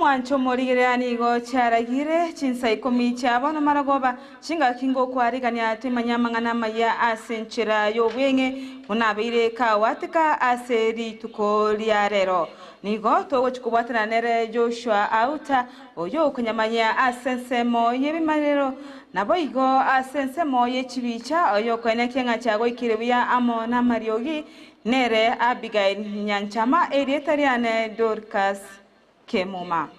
Omwancho omorigereria nigo chiaragire chinsa ikomi chia bono marogoba, chingaki ngokwarigania toimanye amang'ana amaya ase enchera y'obweng'e buna abeire kagwatika ase rituko ria rero. Nigo togochia kobwatana nere Joshua Auta, oyio okonyamanyia ase ensemo y'ebimanero, naboigo ase ensemo ye chibicha, oyokoenekia ng'a chiagoikire buya amo namariogi, nere Abigail Nyanchama, erieta riane Dorcas Kemuma.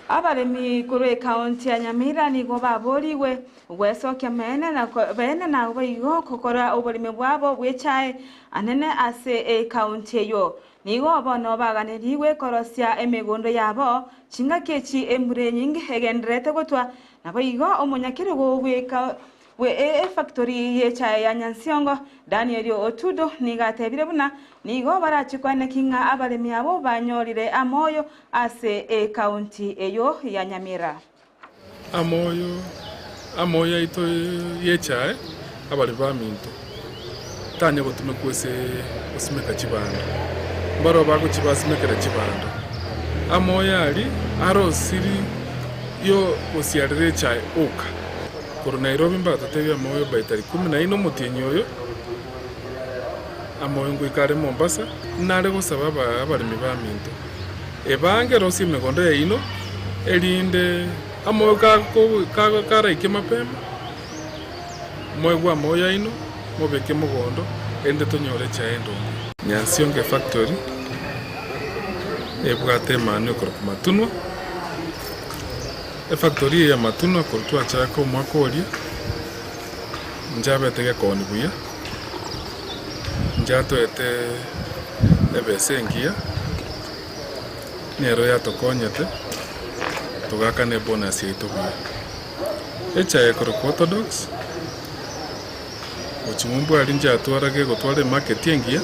Abaremi korwa ekaunti ya Nyamira nigo baborigwe gwesokia mene na bene na boigo gokora oboremi bwabo bw'echae anene ase ekaunti eyio. Nigo bono baganerigwe korosia emegondo yabo chingaki echi embura enyinge egendererete gotwa, naboigo omonyakerogo bw'eka Bwe efactory y'echae ya Nyansiongo, Daniel Otudo nigo atebire buna nigo barachie koeneki ng'a abaremi abwo banyorire amoyo ase ekaunti eyio ya Nyamira. Amoyo amoyo aito y'echae abaremi baminto tanya gotumekwa ase gosimeka chibando, mbarabwo bagochia basimekera chibando. Amoyo aria arosiri yo gosiarera echae oka. Korwa Nairobi mbatotebie amoyo by tariki kumi na ine omotienyi oyo, amoyo ngoika are Mombasa, nare gosaba abaremi baminto, ebange rosie emegondo yaino, erinde amoyo karaike mapema, moegwe amoyo aino, mobeke mogondo, erinde tonyore echae endonge. Nyansiongo efactory ebwate emanu ekorokwa Matunwa. Efactory eye y'amatunwa korwa twachaka omwaka oria, nchabete gekoni buya, nchatoete ebesa engiya, nero yatokonyete togakana ebonus yaito buya. Echae ekorokwa orthodox, gochia ng'umbu aria nchatwara gegotwara emarket engiya.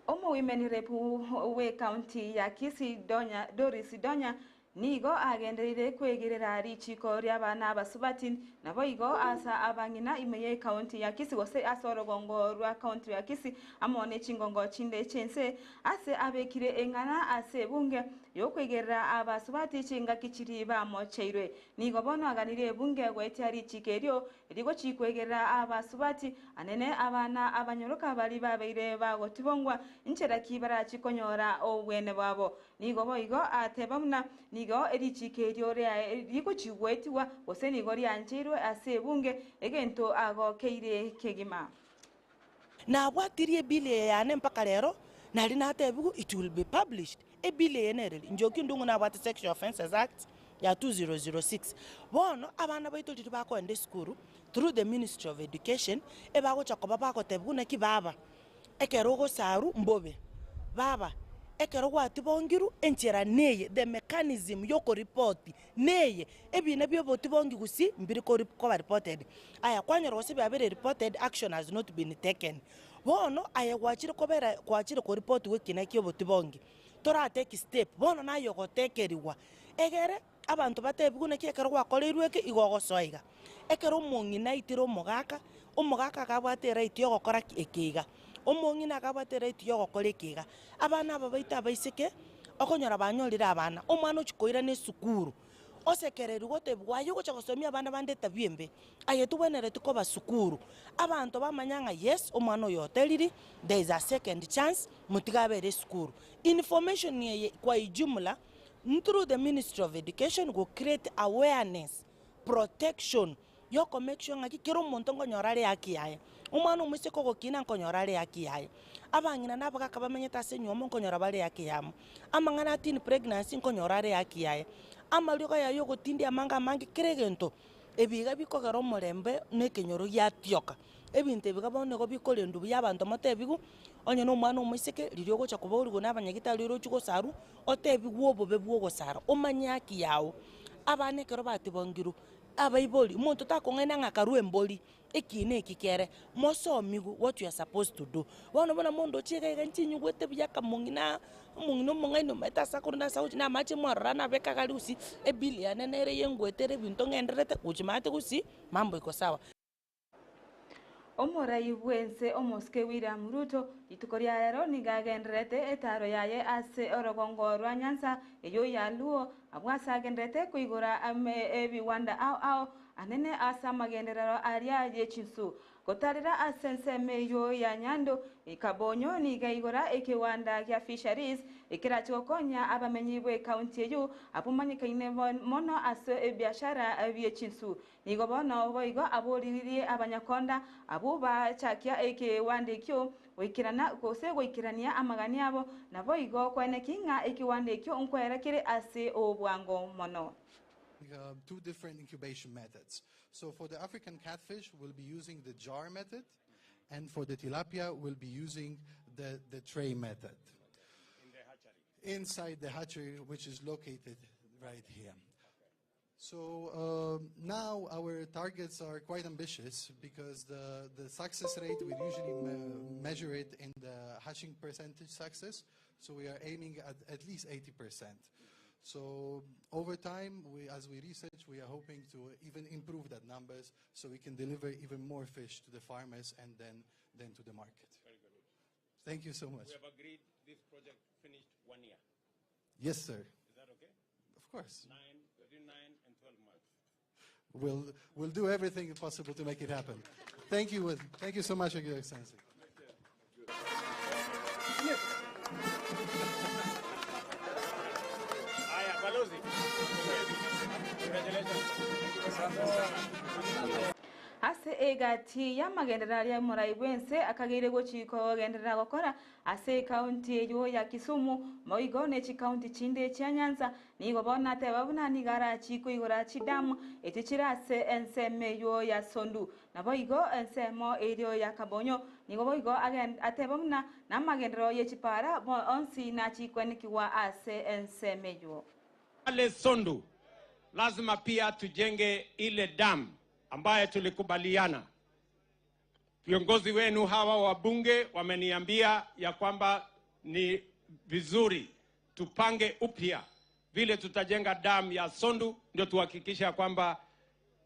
Omowomen rep bw'ecounty ya Kisii Donya, Doris Donya nigo agendereire kwegerera richiko ri'abana abasubati naboigo ase abang'ina ime y'ecounty ya Kisii gose ase orogongo rwa county ya Kisii amo ne chingongo chinde chi'ense ase abekire eng'ana ase ebunge y'okwegerera abasubati chingaki chiria bamocheirwe. Nigo bono aganirie ebunge goetia richiko erio Rigochia kwegerera abasubati, anene abana abanyoroka baria babeire bagotibongwa, inchera ki barachie konyora obwene bwabo? Nigo boigo ateba buna nigo erichiiko erio rigochia goetigwa, gose nigo riancheirwe ase ebunge, egento agokeire kegima. Nabwatirie ebill eye yane mpaka rero, nari natebigwe it will be published. Ebill eye nereri, Njoki Ndung'u nabwate Sexual Offences Act ya 2006. Bono abana baito riria bakoenda esukuru through the Ministry of Education, ebagocha koba bagotebigwa naki baba, ekero ogosarwa mbobe, baba ekero gwatibongirwe enchera neye, the mechanism yokoripoti neye, ebina bia obotibongi gusii mbiri kori koba reported. Aya kwanyora gose biabeire reported action has not been taken. Bono aye gwachire kobera gwachire koripoti gw'ekina ki'obotibongi, toratake step, bono naye ogotekerigwa, egere abanto batebigwe naki ekero gwakoreirwe eke igo ogosoa iga. Ekero omong'ina aitire omogaka, omogaka akabwate eright yogokora ki? Eke iga. Omong'ina akabwate eright yogokora eke iga. Abana aba baito abaiseke, okonyora banyorire abana, omwana ochia koirana esukuru, Osekererigwe otebigwe, Aye ogocha gosomia abana bande etabia embe, aye tobwenereti koba sukuru. Abanto bamanya ng'a yes, omwana oyo oteriri, there is a second chance, motige abere esukuru. Information eye kwa ijumla, through the ministry of education go create awareness, protection, yoko make sure ng'aki kera omonto nkonyora are ehaki yaye. Omwana omoiseke ogokina nkonyora are ehaki yaye. Abang'ina na abagaka bamenyete ase enywomo nkonyora bare ehaki yamo. Amang'ana a teen pregnancy nkonyora are ehaki yaye. Amariogo aya ya ogotindia amange amange kera egento, ebi iga bikogera omorembe na ekenyoro giatioka. Ebinto ebi iga bono nigo bikorendwa buya abanto motebigwe, onye na omwana omoiseke riria ogocha koborigwa na abanyagitari oroche gosarwa, otebigwe obobe bwa ogosara, omanye haki yago. Abana ekero batibongirwe. Abaibori, omonto takong'aina ng'a karue embori, eki na eki kere, mosomigwe what you are supposed to do. Bono buna mondoche iga iga inche nyigwete buya akamong'ina, omong'ina omong'aini omanyete ase akorwa na ase agochia na amache mwarora nabeka iga aria gusii, ebill yane nere eyengwete ere ebinto ng'endererete gochia maate gusii, mambo iko sawa. Omorai bw'ense omosike William Ruto rituko ria rero nigo agendererete etaaro yaye ase orogongo rwa Nyanza eyio ya Luo abwo ase agendererete koigora ebiwanda ao ao anene ase amagenderero aria ye chinsu. Gotarera ase ensemo eyio ya Nyando, Kabonyo nigo aigora ekewanda gia Fisheries ekerache gokonya abamenyi bw'ecounty eyio abwo manyekaine mono ase ebiashara bie chinsu. Nigo bono boigo aboririe abanyakonda abwo bachakia ekewanda ekio goikerana, gose goikerania amagani abo, naboigo kweneki ng'a ekewanda ekio nkwera kere ase obwango mono. Two different incubation methods. So for the African catfish, we'll be using the jar method, and for the tilapia, we'll be using the, the tray method. In the hatchery. Inside the hatchery, which is located right here. So now our targets are quite ambitious because the, the success rate, we usually measure it in the hatching percentage success. So we are aiming at at least 80%. So over time, we, as we research, we are hoping to even improve that numbers so we can deliver even more fish to the farmers and then, then to the market. Very good. Thank you so much. We have agreed this project finished 1 year. Yes, sir. Is that okay? Of course. 9, between 9 and 12 months. We'll, we'll do everything possible to make it happen. Thank you. Thank you so much, Your Excellency. Haya, balozi. Congratulations. Ase egati y'amagenderero aria omorai bw'ense akageire gochi kogenderera gokora Ase ekaunti eyio ya Kisumu, moigo ne chikaunti chinde chia Nyanza, nigo bono ateba buna nigo arachie koigora chidamu echio chire ase ensemo eyio ya Sondu. Naboigo ensemo erio ya Kabonyo nigo boigo ateba buna namagenderero ye chipara onsi nachie kwenekigwa ase ensemo eyio. Pale Sondu lazima pia tujenge ile dam ambayo tulikubaliana. Viongozi wenu hawa wabunge wameniambia ya kwamba ni vizuri tupange upya vile tutajenga dam ya Sondu, ndio tuhakikishe ya kwamba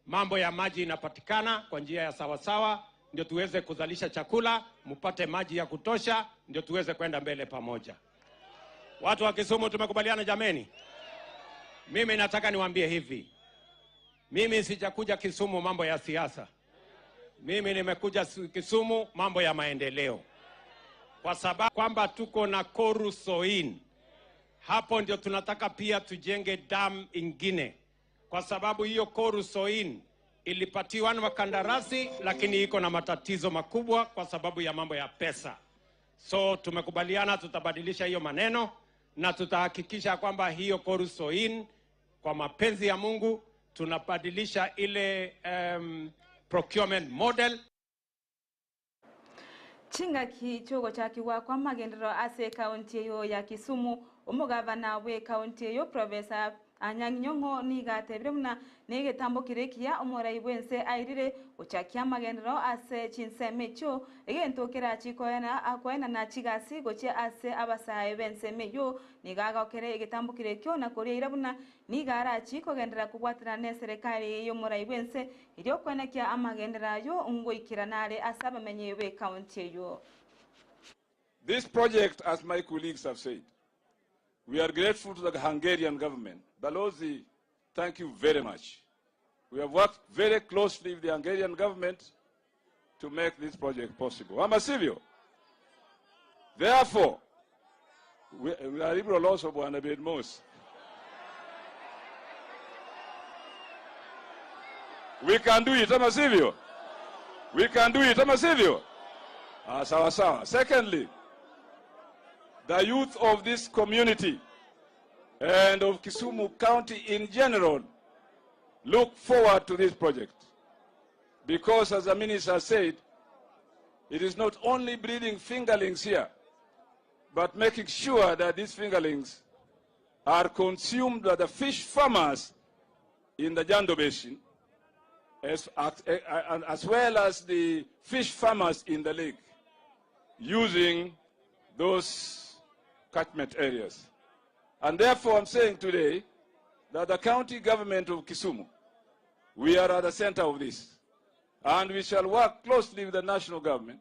mambo ya maji inapatikana kwa njia ya sawasawa, ndio tuweze kuzalisha chakula, mupate maji ya kutosha, ndio tuweze kwenda mbele pamoja. Watu wa Kisumu tumekubaliana jameni? Mimi nataka niwaambie hivi, mimi sijakuja Kisumu mambo ya siasa. Mimi nimekuja Kisumu mambo ya maendeleo, kwa sababu kwamba tuko na Koru Soin. Hapo ndio tunataka pia tujenge dam ingine, kwa sababu hiyo Koru Soin ilipatiwa na wakandarasi, lakini iko na matatizo makubwa kwa sababu ya mambo ya pesa. So tumekubaliana tutabadilisha hiyo maneno na tutahakikisha kwamba hiyo Koru Soin, kwa mapenzi ya Mungu, tunabadilisha ile procurement model. Chingaki chiogochakigwa kw'amagenderero ase ekaunti eyio ya Kisumu, omogavana bw'ekaunti eyio Professor Anyang' Nyong'o nigo atebire buna negetambo kere ekiya omorai bw'ense airire gochakia amagenderero ase chinsemo echio, egento kerachi koenana chigasi gochia ase abasae b'ensemo eyio. Nigo agokera egetambo kere ekio na koria buna nigo arachi kogenderera kobwaterana n'eserekari y'omorai bw'ense erio kwenekia amagenderero ayo ngoikerana are ase abamenyi b'ekaunti eyio. This project, as my colleagues have said, we are grateful to the Hungarian government. Balozi, thank you very much. We have worked very closely with the Hungarian government to make this project possible. Ama sivyo? Therefore, we are liberal also Bwana Bedmos. We can do it, ama sivyo? We can do it, ama sivyo? Sawa sawa. Secondly, the youth of this community and of Kisumu County in general look forward to this project. Because, as the minister said, it is not only breeding fingerlings here, but making sure that these fingerlings are consumed by the fish farmers in the Jando Basin. as, as, as well as the fish farmers in the lake using those catchment areas. And therefore, I'm saying today that the county government of Kisumu, we are at the center of this. And we shall work closely with the national government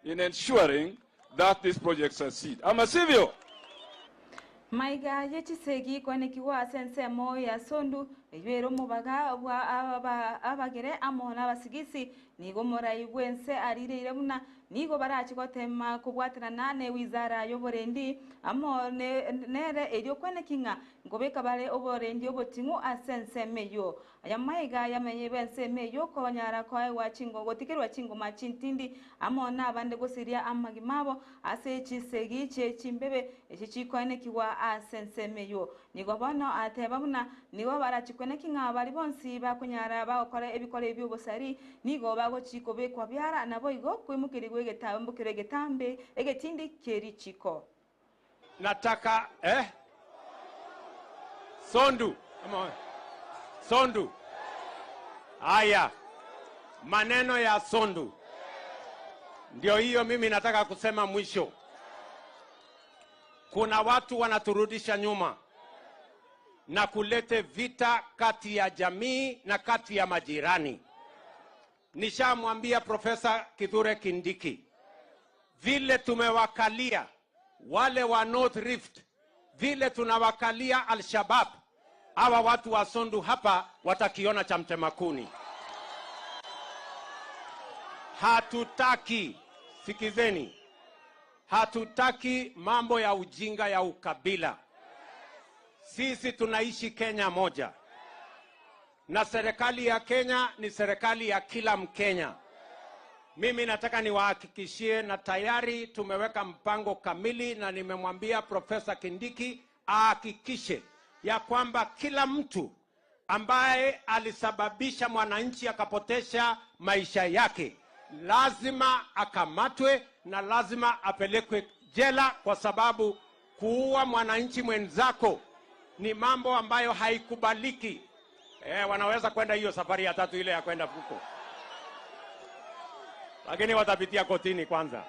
in ensuring that this project succeeds. Ama sivyo? Maiga ye chisegi kwenekigwa ase ensemo ya Sondu eywo ere omobaga bwa abagere amo na abasigisi nigo omorai bwense arireire buna nigo barachi gotema kobwaterana ne wizara y'oborendi amo nere erio kweneki ng'a nkobeka bare oborendi oboting'u ase ensemo eywo. Aya maiga yamenyirwe ensemo eywo konyara koegwa chingo gotikerwa chingoma chintindi amo na abande gosiria amagima abo ase chisegi chie chimbebe echi chikoenekigwa ase ensemo eywo. Nigo bono ateba buna nigo barachikweneki ng'a bari bonsi bakonyara bagokora ebikora eby'obosari nigo bagochi kobekwa biara nabo igo koimokerigwa egetambokero egetambe egetindi kierichiko. Nataka Sondu ama Sondu. Haya, maneno ya Sondu ndio hiyo mimi nataka kusema mwisho. Kuna watu wanaturudisha nyuma na kulete vita kati ya jamii na kati ya majirani. Nishamwambia Profesa Kithure Kindiki vile tumewakalia wale wa North Rift, vile tunawakalia Al-Shabaab, hawa watu wa Sondu hapa watakiona cha mtema kuni. Hatutaki, sikizeni, hatutaki mambo ya ujinga ya ukabila. Sisi tunaishi Kenya moja, na serikali ya Kenya ni serikali ya kila Mkenya. Mimi nataka niwahakikishie, na tayari tumeweka mpango kamili, na nimemwambia Profesa Kindiki ahakikishe ya kwamba kila mtu ambaye alisababisha mwananchi akapotesha maisha yake lazima akamatwe na lazima apelekwe jela, kwa sababu kuua mwananchi mwenzako ni mambo ambayo haikubaliki. Wanaweza kwenda hiyo safari ya tatu ile ya kwenda huko, lakini watapitia kotini kwanza.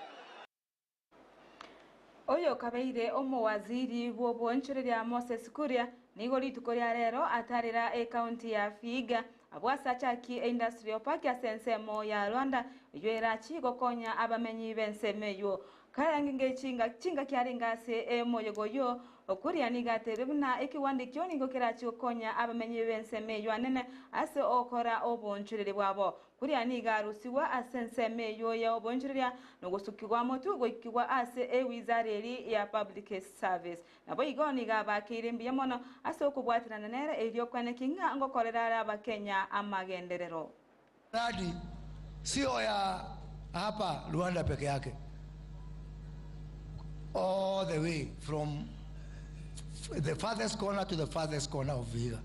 Oyo kabeire omowaziri bw'obwonchoreria Moses Kuria nigo rituko ria rero atarera ekaunti ya Vihiga abwase achaki industrial park ase ensemo ya Rwanda eywo erachi gokonya abamenyi b'ensemo eywo karangenge chinga chinga kiarenga ase emoyego yo Kuria nigo atere buna ekiwandikio nigo kerachi gokonya abamenyi b'ensemo eywo anene ase okora obonchoreri bwabo. Kuria nigo arusiwa ase ensemo eywo ya obonchoreria nogosukigwa motu goikigwa ase ewizara eri ya public service. Nabo igo nigo abakeire mbuya mono ase okobwaterana nere erio kwaneki ng'a ngokorera are abakenya amagenderero. Mradi sio ya hapa Rwanda peke yake, all the way from the farthest corner to the farthest corner of Vihiga.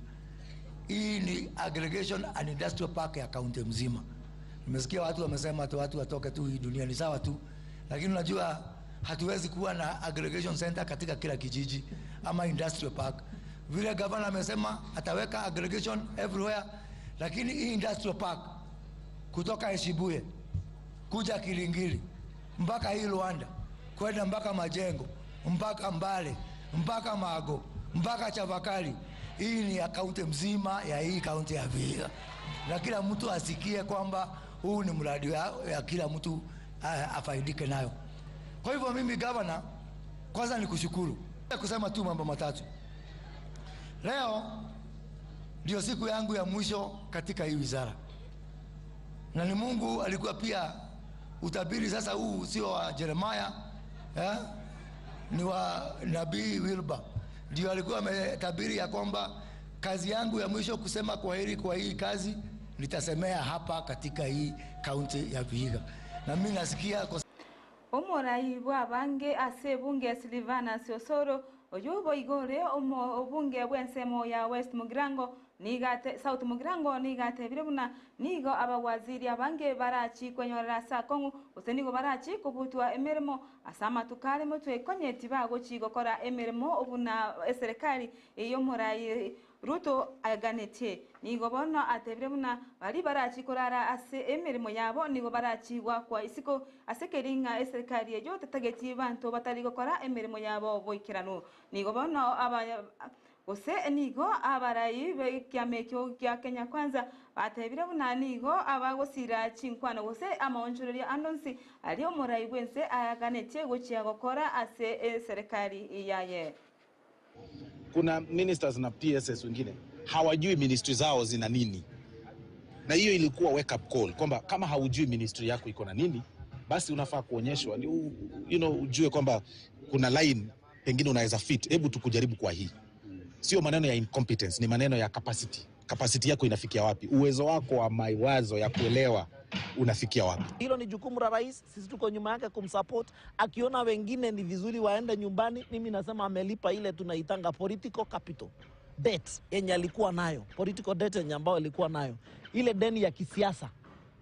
Hii ni aggregation and industrial park ya kaunti mzima. Nimesikia watu wamesema tu watu watoke tu hii dunia ni sawa tu, lakini unajua hatuwezi kuwa na aggregation center katika kila kijiji ama industrial park. Vile governor amesema ataweka aggregation everywhere, lakini hii industrial park kutoka Eshibuye kuja Kilingiri mpaka hii Rwanda kwenda mpaka Majengo mpaka Mbale mpaka Mago mpaka Chavakali, hii ni ya kaunti mzima ya hii kaunti ya Vihiga, na kila mtu asikie kwamba huu ni mradi ya kila mtu afaidike nayo. Kwa hivyo mimi governor, kwanza ni kushukuru kusema tu mambo matatu. Leo ndio siku yangu ya mwisho katika hii wizara, na ni Mungu alikuwa pia utabiri. Sasa huu sio wa Jeremiah, ni wa nabii Wilbur, ndio alikuwa ametabiri ya kwamba kazi yangu ya mwisho kusema kwaheri kwa hii kazi nitasemea hapa katika hii kaunti ya Vihiga, na mimi nasikia kwa Omorai bwa bange ase bunge Silvanus Osoro oyo boigore obunge bw'ensemo ya West Mugirango nigate South Mugirango nigatebire buna nigo abawaziri abange barachi kwenyorera ase akong'u gose nigo barachi kobutwa emeremo ase amatuko are motwe konyeti bagochi gokora emeremo obuna eserikali eyo omorai Ruto aganetie. Nigo bono atebire buna baria barachie korara ase emeremo yabo nigo barachie goakwa isiko ase keria ng'a eserikari eyio tetageti banto batari gokora emeremo yabo boikeranu. Nigo bono aba gose nigo abarai b'ekiama ekio gia Kenya Kwanza batebire buna nigo abagosira chinkwano gose amaonchoreria ande onsi aria omorai bw'ense aganetie gochia gokora ase eserikari yaye. Kuna ministers na PSs wengine hawajui ministry zao zina nini, na hiyo ilikuwa wake up call kwamba kama haujui ministry yako iko na nini, basi unafaa kuonyeshwa you know, ujue kwamba kuna line pengine unaweza fit. Hebu tukujaribu kwa hii. Sio maneno ya incompetence, ni maneno ya capacity. Capacity yako inafikia wapi? Uwezo wako wa mawazo ya kuelewa unafikia wapi? Hilo ni jukumu la rais, sisi tuko nyuma yake kumsupport. Akiona wengine ni vizuri waende nyumbani, mimi nasema amelipa ile tunaitanga political capital debt yenye alikuwa nayo, political debt yenye ambayo alikuwa nayo, ile deni ya kisiasa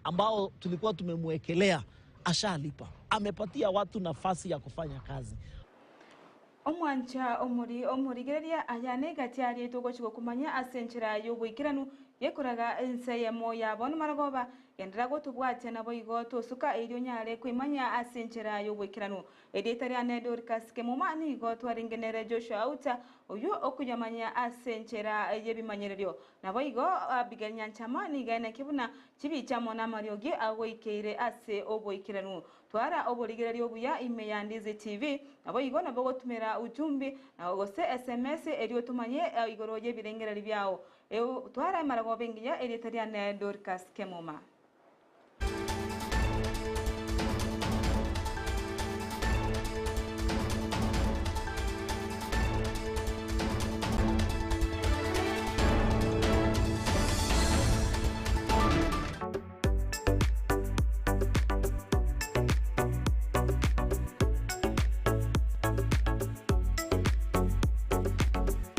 ambao tulikuwa tumemwekelea ashalipa. Amepatia watu nafasi ya kufanya kazi. Omwancha omori omorigereria aya negati aria togochi gokumanya ase enchera y'oboikeranu gekoraga ense eyemo ya bono marogoba gendera gotobwatia nabo igo tosuka erio nyare koimanya ase enchera y'oboikeranu erieta riane Dorcas Kemuma nigo twarengenere Joshua Auta oyo okuyamanya ase enchera y'ebimanyererio nabo igo Abigail Nyanchama niga eneke buna chibichamo na amariogi agoikeire ase oboikeranu twara oborigererio obuya ime ya Ndizi TV nabo igo nabo gotumera ujumbe na gose SMS erio tumanye igoro y'ebirengereri biao twara emaragoba engiya erieta riane Dorcas Kemuma.